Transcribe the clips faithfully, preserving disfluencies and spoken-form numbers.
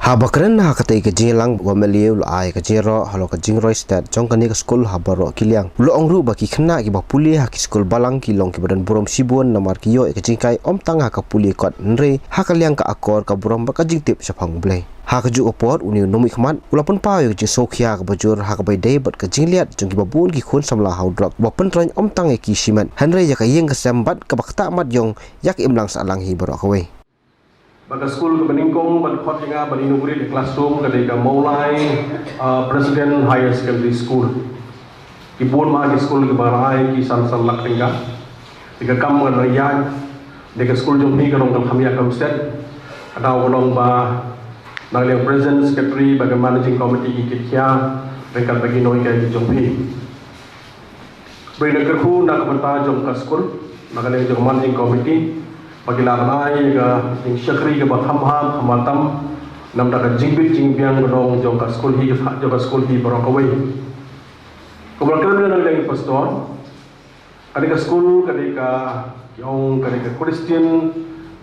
Haba kren ha katei ka jingïalang, u MLA u la ai ka jingïaroh halor ka jingroi stet jong kane ka skul ha baroh ki liang. U la ong ruh ba ki khynnah kiba pule ha ki skul balang ki long kiba don burom shibun namar ki ïoh ïa ka jinghikai ym tang ha ka pule kot hynrei ha ka liang ka akor, ka burom bad ka jingtip shaphang U Blei. Ha kajuh ka por une u nongmihkhmat u la pynpaw ïa ka jingsngewkhia kaba jur ha kaba ïadei bad ka jingleit jong kiba bun ki khun samla ha u drok uba pyntroiñ ym tang ïa ki shimet hynrei ïa ka ïing ka sem bad kaba ktah mat ïong ïa ka imlang sahlang hi baroh kawei. Ba ka skul kaba nyngkong ban khot ïa nga ban inaugurate ïa ka classroom ka dei ka Mawlai, ah, Presbyterian Higher Secondary School. Ki bun ma ki skul kiba la ai ki san san lak tyngka. Te ka kam kaba nang ïaid, dei ka skul jong phi ka long kaba kham ïa ka umstet. Ka daw ka long ba na ka liang President, Secretary bad ka Managing Committee ki kit khia ryngkat bad ki nonghikai ki jong phi. Ba ngi la kyrkhu na ka bynta jong ka skul, na ka liang jong ka Managing Committee, ba ki la ban ai ïa ka jingshakri kaba kham bha kham tam, namar ka jingbit jingbiang ka dong jong ka skul hi, jong ka skul hi baroh kawei. Kumba la kren na ka liang Pastor, kane ka skul ka dei ka, ki ong ka dei ka Christian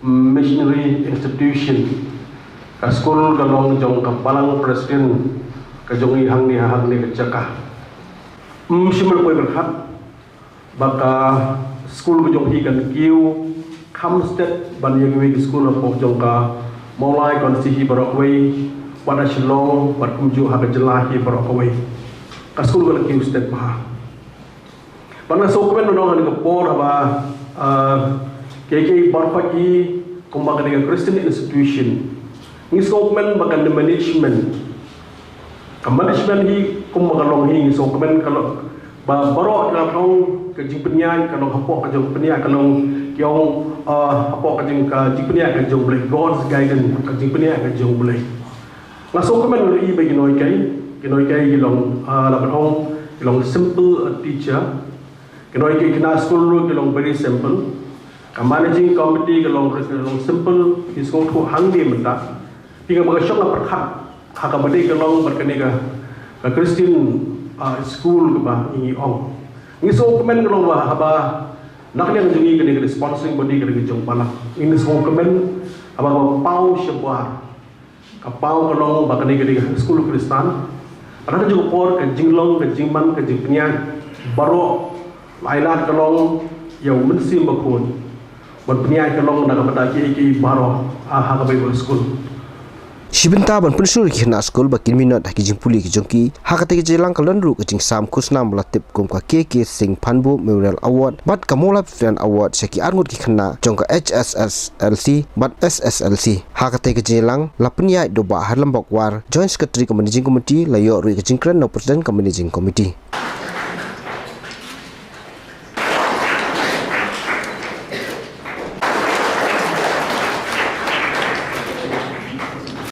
Missionary Institution. Ka skul ka long jong ka Balang Presbyterian ka jong ngi hangne ha hangne ka jaka. Ym shym la poi pyrkhat ba ka skul ka jong hi kan kiew kham stet ban ïa kiwei ki skul hapoh jong ka Mawlai Constituency hi baroh kawei, wat ha Shillong, wat kumjuh ha ka jylla hi baroh kawei. Ka skul kan kiew stet bha. Bad nga sngewkmen ban ong ha kane ka por haba, ah, kiei kiei baroh hi kumba ka dei ka Christian institution. Ngi sngewkmen ba ka management, ka management hi kumba ka long hi, ngi sngewkmen ka long ba baroh ka long ka jingpynïaid ka long hapoh ka jong pynïaid ka long ki ong, ah, hapoh ka jing, ka jingpynïaid ka jong U Blei, God's guidance, ka jingpynïaid ka jong U Blei. Nga sngewkmen ruh ïa ba ki nonghikai, ki nonghikai ki long, ah, la ban ong ki long simple, ah, teacher. Ki nonghikai khynnah skul ruh ki long very simple. Ka managing committee ka long, ka long simple, ki sngewthuh hangne mynta. Te kaba ka shong ka pyrkhat ha kaba dei ka long bad kane ka, ka Christian, ah, school kaba ngi ong. Ngi sngewkmen ka long ba haba na ka liang jong ngi kane ka sponsoring body ka dei ka jong balang. Ngi sngewkmen haba ka paw shabar, ka paw ka long ba kane ka dei ka skul Khristan. Bad ha kajuh ka por ka jinglong, ka jingman, ka jingpynïaid baroh la ai lad ka long ïa U Mynsiem Bakhuid ban pynïaid ka long na ka bynta kiei kiei baroh, ah, ha kaba ïa ka skul. Shi bynta ban pynshlur ïa ki khynnah skul ba kin minot ha ki jingpule ki jong ki, ha katei ka jingïalang ka long ruh ka jingsam khusnam ba la tip kum ka K K Singh Phanbo Memorial Award bad ka Mawlai Presbyterian Award sha ki arngut ki khynnah jong ka H S S L C bad S S L C. Ha katei ka jingïalang la pynïaid da u Bah Harlambok War, Joint Secretary ka Managing Committee, la ïoh ruh ïa ka jingkren na u President ka Managing Committee.